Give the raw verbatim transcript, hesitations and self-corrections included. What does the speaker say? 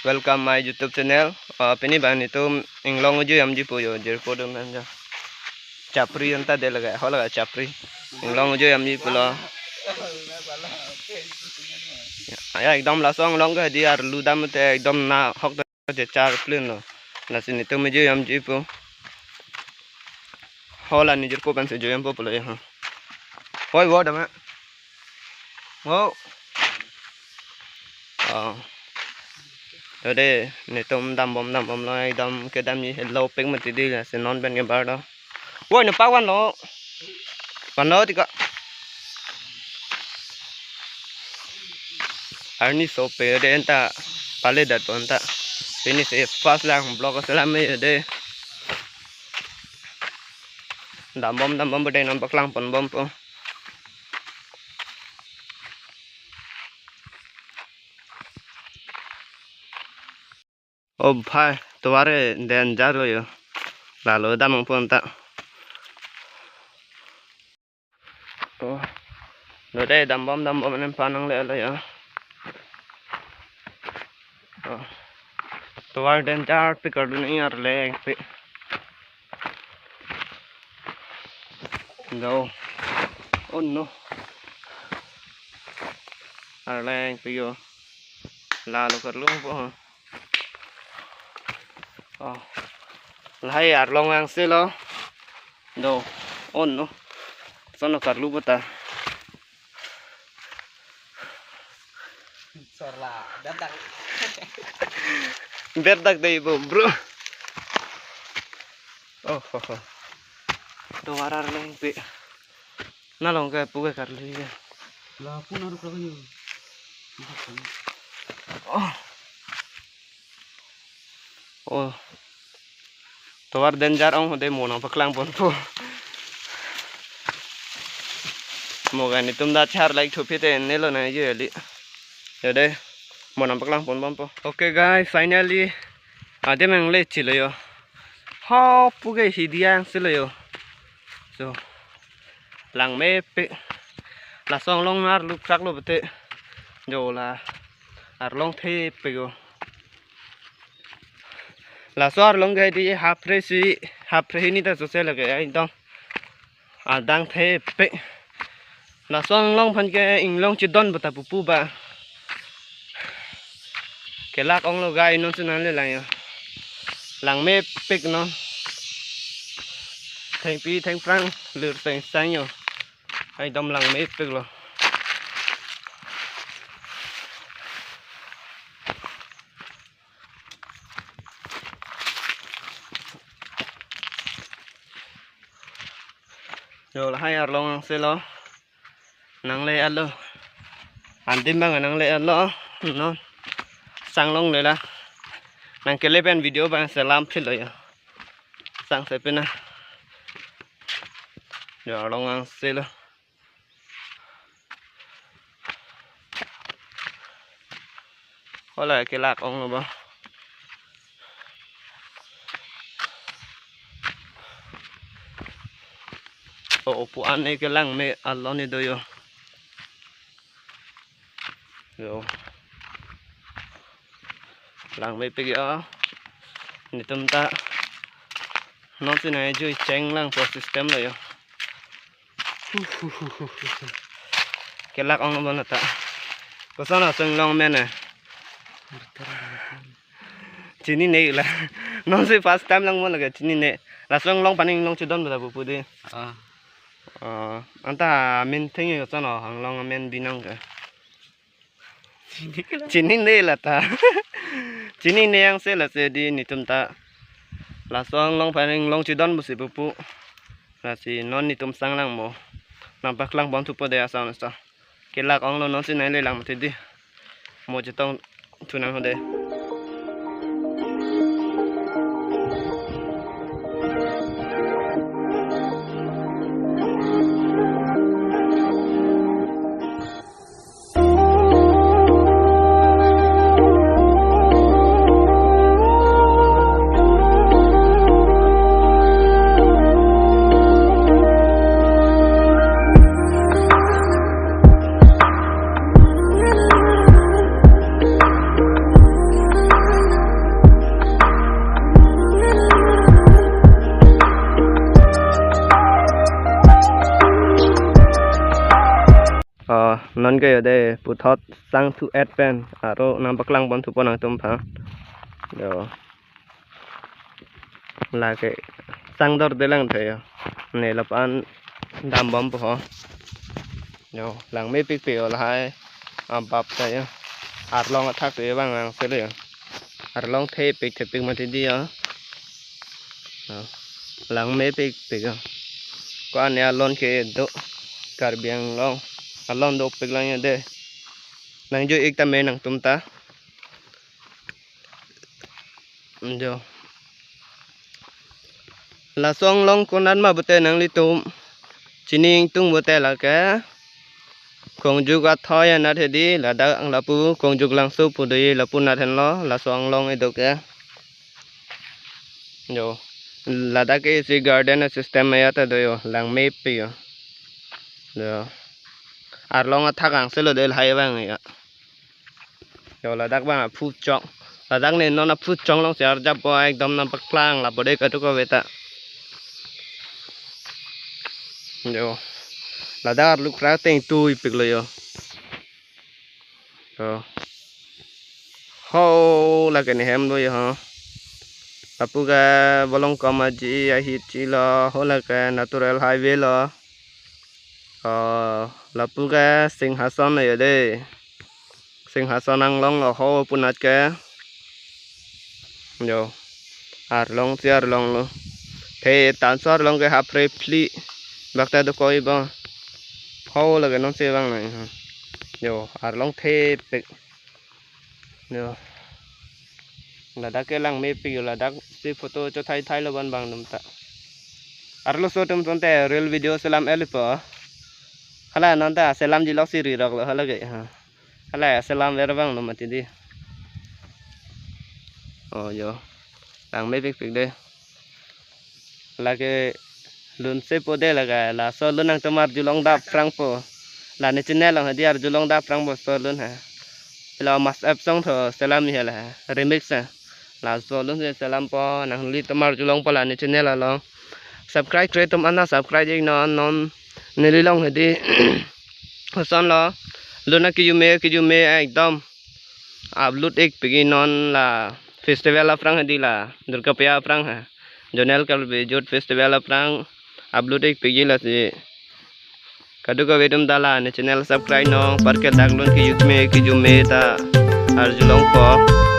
Welcome my YouTube channel. Ah, pini abang netum inglong uju yamji pu yo, jirpo dum nang jo. Chapri anta de laga, ho laga chapri. Inglong uju yamji pulo. Ya, ekdom laso inglong ke di arlu dam te ekdom nahok te char plin lo. Lasi netum uju yamji pu. Ho la ni jirpo pensi uju yampo pulo ya. Hoi, wo dam. Wo. Oh. Ode, netum dambom dambomlo, ekdom kedamji helo pek mati di, lasi non pen ke bar do. Woi, ne pak vanlo. Vanlo tika. Arni sope ode anta pale dat anta. Pini si first lang vlog selam ode. Dambom dambom bede non paklang ponbompo. Oh bhai, tovar ke danger lo yo. Lalo damnang pu anta. Oh. Lo dei dambom dambom anem pa nanglelo yo. Oh. Tovar danger pik kardun ingar leng pik. No. Oh no. Arleng pik yo. Lalo karlung po. Oh. Lahai arlong angse lo. Do. Oh no. Sono karlu puta. Sorla, berdak. Berdak dei bo, bro. Oh, ho, ho. Tovar arleng pik. Nalong ke pu ke karli ke. La pun aruk lagi. Oh. Oh. Tovar danger ong hode mo nangpaklang ponpo. Mo ke netum da char like thupi te nelo na yo eli. Yo dei. Mo nangpaklang ponbompo. Okay guys, finally. Adim nangle chilo yo. Ho pu ke hidi angselo yo. So. Langmepik. Laso inglong arlu krak lo bete. Jo la. Arlong thepik yo. Laso arlong ke di hapre si, hapre hini ta sose lake ai dong. Adang thepik. Laso inglong aphan ke inglong chidon bata pupu ba. Kelak onglo guys, non si nanglelang yo. Langmepik non. Thengpi thengphrang lir sengsang yo. Ekdom langmepik lo. Yo lahai arlong angse lo. Nangle-et lo. Adim abang nangle-et lo. Non. Sang longle la. Nangkele pen video abang selam phit lo yo. Sang se pina. Yo arlong angse lo. Hola kelak onglo ba. Oh, pu an ne kelang me alon ni do yo. Yo. Langmepik yo. Netum ta. Non si nangjuicheng lang po system lo yo. Kelak ong abang ta. Koson aso inglong amen eh? Chinine la. Non si first time langmo lake chinine. Laso inglong aphan inglong chidon bata pupu di. Ah. Oh, anta amen thengji koson o inglong amen binong ke. Chinine la ta. Chinine angse lasi di netum ta. Laso inglong aphan inglong chidon pusi pupu. Lasi non netum sang langmo. Nangpaklang pon thupo de asam sa. Kelak onglo non si nanglelang mati di. Mo chetong thu nang hode. Non ke yo de puthot sang thu et pen aro nangpaklang pon thupo nangtum aphan. Yo. Lake sang dorde lang the yo. Ne lapu-an dam bompo ho. Yo, langmepikpik yo lahai. Abap ta yo. Arlong athak te yo bang ang sele yo. Arlong thepik thepik mati di yo. Yo, langmepikpik yo. Ko-an alon kedo. Karbi Anglong alon dopik lang yo de. Nangjo-ik tame nangtum ta. Jo. Laso anglong konat ma pute nanglitum chini ingtung pute lake Kongjuk athoi anat hedi, ladak ang lapu Kongjuk Langso pu do, lapu nat henlo, laso anglong edo ke. Jo. Ladak ke isi garden system ya ta do yo, langmepik yo. Jo. Arlong athak ang selo de lahai bang ya. Yo, ladak bang aphu chong. Ladak ne non aphu chong along si arjappo, ekdom nangpaklang lapu de kadokave ta. Yo. Ladak arluk ra teng tu ipik lo yo. Yo. Ho, lake ne hem lo yo ho. Lapu ke Bolongkom aji ahi chi lo, ho lake natural highway lo. Oh, lapu ke Singhason yo de. Singhason anglong lo ho punat ke. Yo. Arlong si arlong lo. The tanso arlong ke hapre phli. Bak ta dokok-i bo. Ho lake non si bang nai. Yo, arlong thepik. Yo. Ladak ke langmepik yo, ladak si photo chothai thai lo ban bang num ta. Arloso atum sonte reel video selam elipo. Hala non ta selam jilok si rirok lo hala ke ha. Hala selam ver bang num mati di. Oh yo. Langmepikpik de. Lake lun sepo de lake, laso lun nangtum arjulong dap prangpo. La ne channel along hedi arjulong dap prangpo so lun ha. Pilo Mass F song tho selam he la ha. Remix ha. Laso lun si selampo, nanglitum arjulongpo la ne channel along. Subscribe kre atum ana subscribe ik non non neli along hedi. Hoson lo. Lun na kijume kijume ekdom upload ikpik-i non la festival aphrang hedi la Durga Puja aphrang ha. Zonal Karbi Youth Festival aphrang upload ikpik-i lasi. Kadokave atum ta la ne channel subscribe non, parke dak lun kijume kijume ta arjulongpo.